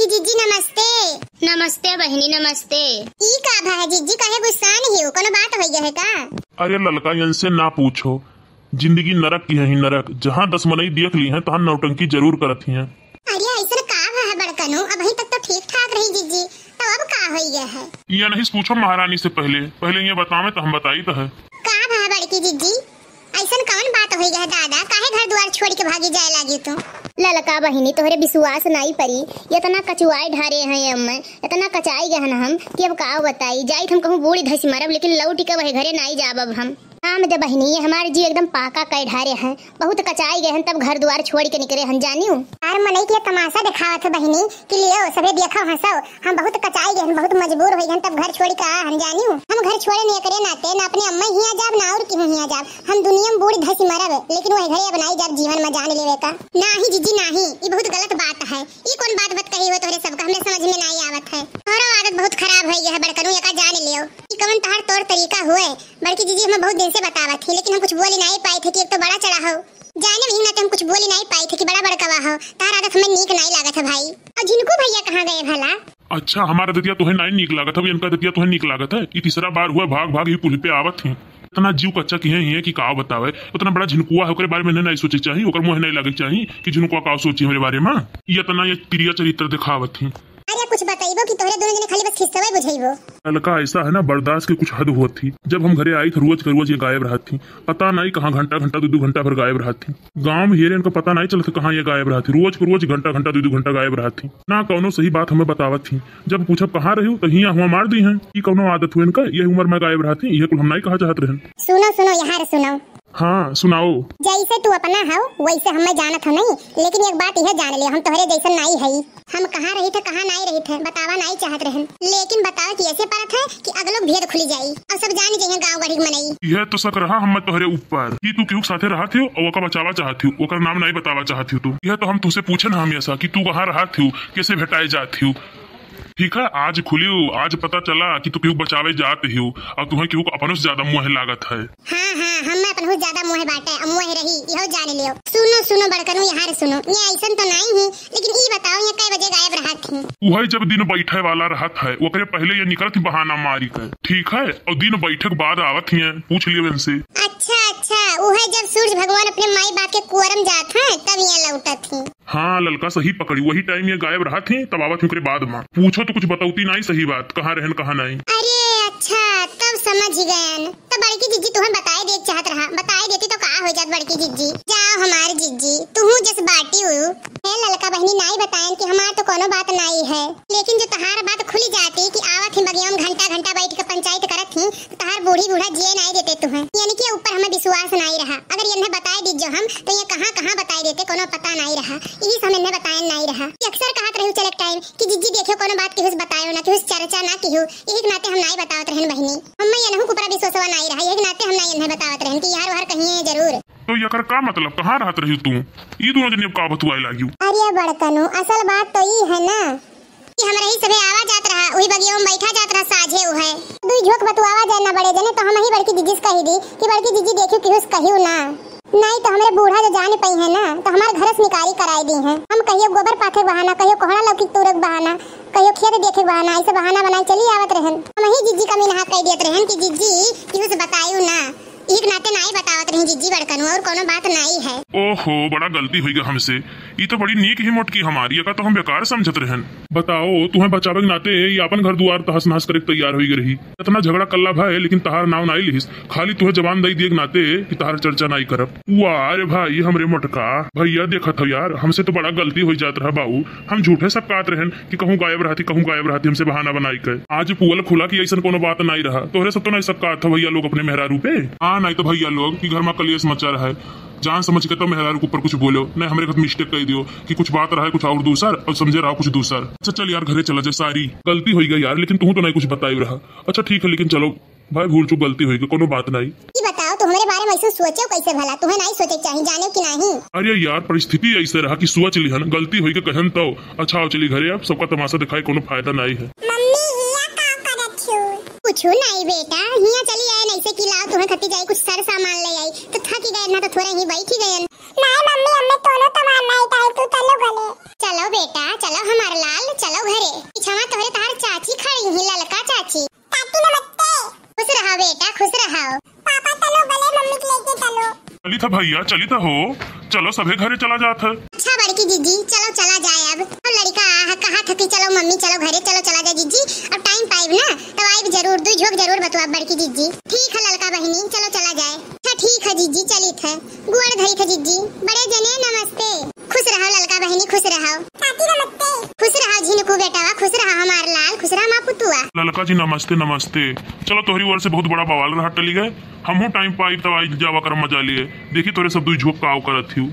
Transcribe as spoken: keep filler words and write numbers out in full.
जीजी नमस्ते। नमस्ते बहिनी, नमस्ते। ई का भा है जीजी, काहे गुस्सान हिउ? कोनो बात होइ गए है का? अरे ललका, इनसे ना पूछो, जिंदगी नरक की है ही नरक। जहाँ दस मनई देख ली हैं, तहाँ नौटंकी जरूर करत ही हैं। अरे अइसन का भा है बड़कनू, अबहीं तक तो ठीक ठाक रही जीजी, तो अब का होइ गए है? ये नहीं पूछो महारानी से, पहले पहले ये बतावे तो हम बताई तो है। का भा है बड़की जीजी, अइसन कौन बात होइ गए दादा, काहे घर दुआर छोड़ के भागी जाए लागी तू? ललका बहिनी, तोहरे विश्वास नाई परी, इतना कचुआई ढारे हैं अब मैं, इतना कचाई गए हैं हम कि अब का बताई। जाइत हम कहूँ बूड़ी धसी मरब, लेकिन लौट के वही घरे नाई जाब अब हम। हाँ, दे बहिनी, ये हमार जीव एकदम पाका कइ ढारे हैं, बहुत कचाई गए हैं, तब घर दुआर छोड़ के निकरे हैं, जानियो। यार, मनई के तमाशा देखावत हो बहिनी कि लियो, सभे देखो, हंसो, हम बहुत कचाई गए हैं, बहुत मजबूर होइ गए हैं, तब घर छोड़ के आए हैं, जानियो। हम घर छोड़े नहीं एकरे नाते, ना अपने अम्मा हियां जाब, ना और केहू हियां जाब, हम दुनिया में बूड़ी धसी मरब, लेकिन वही घरे अब नाई जाब जीवन में जान लेवे का। नाही जीजी नाही, ई बहुत गलत बात है। ई कौन बात बत कही हो तोहरे सबका, हमरे समझ में नाई आवत है। तोहरो आदत बहुत खराब होइ गए है बड़कनू, एका जान लियो। ई कौन तहार तौर तरीका हुए? बड़की जीजी हमें बहुत दिन से बतावत थी, लेकिन हम कुछ बोली नाई पाई थे कि एक तो बड़ा चढ़ा हो। जाने वही ना तो हम कुछ बोली नाई पाई थे कि बड़ा बड़कवा हो। तहार आदत हमें नीक नाई लागत है भाई। और झिनकू भैया कहाँ गए भला? अच्छा, हमार दतिया तोहे नाई नीक लागत है, इनका दतिया तोहे नीक लागत है। ई तीसरा बार हुआ, भाग भाग ही पुल पे आवत हैं। इतना जीव कच्चा किहे ही है कि का बतावे। उतना बड़ा झिनकुआ है, ओकरे बारे में नहीं, नहीं सोचे चाहिए, ओकर मुँह नहीं लगे चाहिए कि झिनकुआ का सोची हमरे बारे में। ये इतना ये तिरिया चरित्र दिखावत ही। अरे कुछ बतइबो कि तोहरे दोनों जने खाली बस खिस्सवे बुझइबो? ललका ऐसा है ना, बर्दाश्त के कुछ हद होत थी। जब हम घरे आई थे, रोज के रोज ये गायब रहत थी, पता नहीं कहाँ घंटा घंटा, दो दो घंटा भर गायब रहत थी। गाँव में हेरे इनका पता नहीं चलत कहाँ ये गायब रहत थी, रोज के रोज घंटा घंटा, दो दो घंटा गायब रहत थी, ना कौनो सही बात हमें बतावत थी। जब पूछब कहाँ रही तो हियाँ हुआ मार दी हैं। ये कौनो आदत हुए इनका, यही उम्र में गायब रहत थी, ये कुल हम नहीं कहा चाहत रहन। सुनो सुनो यार सुनो। हाँ सुनाओ। जैसे तू अपना हव वैसे हमें जानत हो नहीं, लेकिन एक बात यह जान लियो, हम तोहरे जैसन नहीं है। हम कहाँ रही थे, कहाँ नहीं रही थे, बतावा नहीं चाहत रहन, लेकिन बतावे कि ऐसे परत है कि अगलो भेद खुली जाई और सब जान जाइए गाँव गढ़ी के मनई। यह तो शक रहा हम तोहरे ऊपर कि तू केहू के साथे रहत हो और ओका बचावा चाहत हो, ओकर नाम नहीं बतावा चाहत हो तू। यह तो हम तुझसे पूछे ना हमेशा कि तू कहाँ रहत हो, कैसे भेटाए जात हो। ठीक है, आज खुलियो, आज पता चला कि तू केहू बचावे जात हो और तुम्हें केहू का अपनों से ज्यादा मोह लागत है। हाँ, हाँ, हम अपनहु ज्यादा मोह बाटे, अब मोह रही, इहो जान लियो। सुनो, सुनो बड़कनू, यहाँ रे सुनो, ये ऐसन तो नहीं ही, लेकिन ई बताओ, ये कै बजे गायब रहत ही? उहे जब दिन बैठे वाला रहत है, ओकरे पहले ये निकलत ही बहाना मारी के, ठीक है? और दिन बैठे के बाद आवत ही, पूछ लियो इनसे। अच्छा, अच्छा, उहे जब सूरज भगवान अपने माई बाप के कुआरम जात हैं, तब ये लौटत ही। हाँ ललका, सही पकड़ी, वही टाइम ये गायब रहत ही, तब आवत ही ओकरे बाद में। पूछो तो कुछ बतौती नहीं सही बात, कहाँ रहन कहाँ नहीं। अरे अच्छा, तब समझ गयन। तो बड़की जिज्जी तुहन बताए देत चाहत रहा, बताए देती तो का हो जात बड़की जिज्जी। जाओ हमार जिज्जी, तुहू जस बाटी हु। हे ललका बहिनी, नाई बतायन कि हमार तो कोनो बात नाई है, लेकिन जो तहार बात खुली जाती कि आवत ही बगिया में घंटा घंटा बैठ के पंचायत करत ही, तो तहार बूढ़ी बूढ़ा जिए नाई देते तुहन। यानी कि ऊपर हमें विश्वास नाई रहा। अगर इन्हें बताए दीत जो हम, तो ये कहाँ कहाँ बताए देते, कोनो पता नाई रहा। यही से हम इन्हें बतायन नाई रहा। ये अक्सर कहत रहू चलक टाइम कि जिज्जी देखियो कोनो बात केहू से बतायो ना, केहू से चर्चा ना केहू, यही के नाते हम नाई बतावत रहन बहिनी। हमें ये नहू के ऊपर विश्वासवा नाई रहा, यही के नाते हम नाई इन्हें बतावत रहन कि यार वार कहीं है जरूर। तो एकर का मतलब, कहाँ रहत रही तू? ई दोनों जने अब का बतुआए लागियो? अरे बड़कनू, असल बात तो ई है ना कि हम रही सभे आवा जात रहा, उही बगिया में बैठा जात रहा साझे उहे। दुई झोंक बतुआवा जाए ना बड़े जने, तो हम ही बड़की जिज्जी से कही दी कि बड़की जिज्जी देखियो केहू से कहियो ना। नहीं तो हमरे बूढ़ा जो जान पई है ना, तो हमार घर से निकारी कराई दी हैं। हम कहियो गोबर पाथे के बहाना, कहियो कोहड़ा लौकी तूरे के बहाना, कहियो खेत देखे के बहाना, ऐसे बहाना बनाई चली आवत रहन। हम ही जिज्जी का मिनहा कह दियत रहन कि जिज्जी केहू से बतायू ना। एक नाते नाई बतावत रही जिज्जी बड़कनू, और कोनो बात नाई है। ओहो, बड़ा गलती हुई गा हमसे। ई तो बड़ी नीक ही मोटकी हमारी, एका तो हम बेकार समझत रहन। बताओ, तुहें बचावे के नाते ई आपन घर दुआर तहस नहस करे के तैयार हुई रही। इतना झगड़ा कल्ला भाई, लेकिन तहार नाव नाई लिहिस, खाली तुहें जबान दई दिए के नाते कि तहार चर्चा नाई करब। वाह रे भाई, हमरे मोटका भैया, देखत हो यार, हमसे तो बड़ा गलती हुई जात रहा बाऊ। हम झूठे सब कहत रहन कि कहूँ गायब रहती, कहूँ गायब रहती, हमसे बहाना बनाई के। आज पुअल खुला कि ऐसन कोनो बात नाई रहा, तोहरे सब तो नाई सब कहत हो भैया लोग अपने मेहरारू पे। हाँ, नाई तो भैया लोग कि घर में कलेश मचा रहा है, जान समझ के तो मेहरारू के ऊपर कुछ बोलो, नहीं हमरे घर mistake कह दियो कि कुछ बात रहा है कुछ और दूसर और समझे रहा कुछ दूसर। अच्छा चल यार, घरे चला जा, सारी गलती हुई गई यार, लेकिन तुहूँ तो नहीं कुछ बताई रहा। अच्छा ठीक है, लेकिन चलो भाई, भूल चूक गलती हुई गई, कोनो बात नहीं। ई बताओ, तू हमरे बारे में ऐसे सोचो कैसे भला? तुहें नहीं सोचे के चाही, जाने कि नहीं? अरे यार, परिस्थिति ऐसे रहा कि सोच लिहन, गलती हुई के कहन तो। अच्छा आओ चली घरे, अब सबका तमाशा दिखाए कोनो फायदा नहीं है। मम्मी, हिया का करत हो? कुछ नहीं बेटा, हिया चली आए, नहीं से कि लाओ तुहें खती जाई कुछ सर सामान ले आई, तो थकी गए ना तो थोड़े ही बैठी गए। नहीं मम्मी, हमें दोनों तमार नहीं टाइम, तू चलो गले। चलो बेटा, चलो हमार लाल, चलो। पीछवा तोहरे तहार चाची खड़ी ही, ललका चाची। चाची नमस्ते। खुश रहा बेटा, खुश रहा। पापा चलो, भले मम्मी के लेके चलो। चलित है भैया, चलित हो। चलो सभे घरे चला जात है। अच्छा बड़की जीजी, चलो चला जाए अब। अब लड़का आ है, कहा था कि चलो मम्मी चलो घरे, चलो चला जाए जीजी। अब टाइम पाइब ना तब आइब जरूर, दुई झोंक जरूर बतुआ बड़की जीजी। ठीक है ललका बहिनी, चलो चला जाए। अच्छा ठीक है जीजी, चलित है। गोड़ धरित है जीजी, बड़े जने नमस्ते। खुश रहो ललका बहिनी, खुश रहो। चाची नमस्ते। खुश रहो झिनकू बेटवा, खुश रहो हमार लाल, खुश रहो हमार पुतुआ। ललका जी नमस्ते, नमस्ते। चलो तोहरी ओर से बहुत बड़ा बवाल रहा टली गए, हमहू टाइम पाइब तब आई जावा करम मजा लिए। देखी तोरे सब दुई झोंक काव करत हिउ।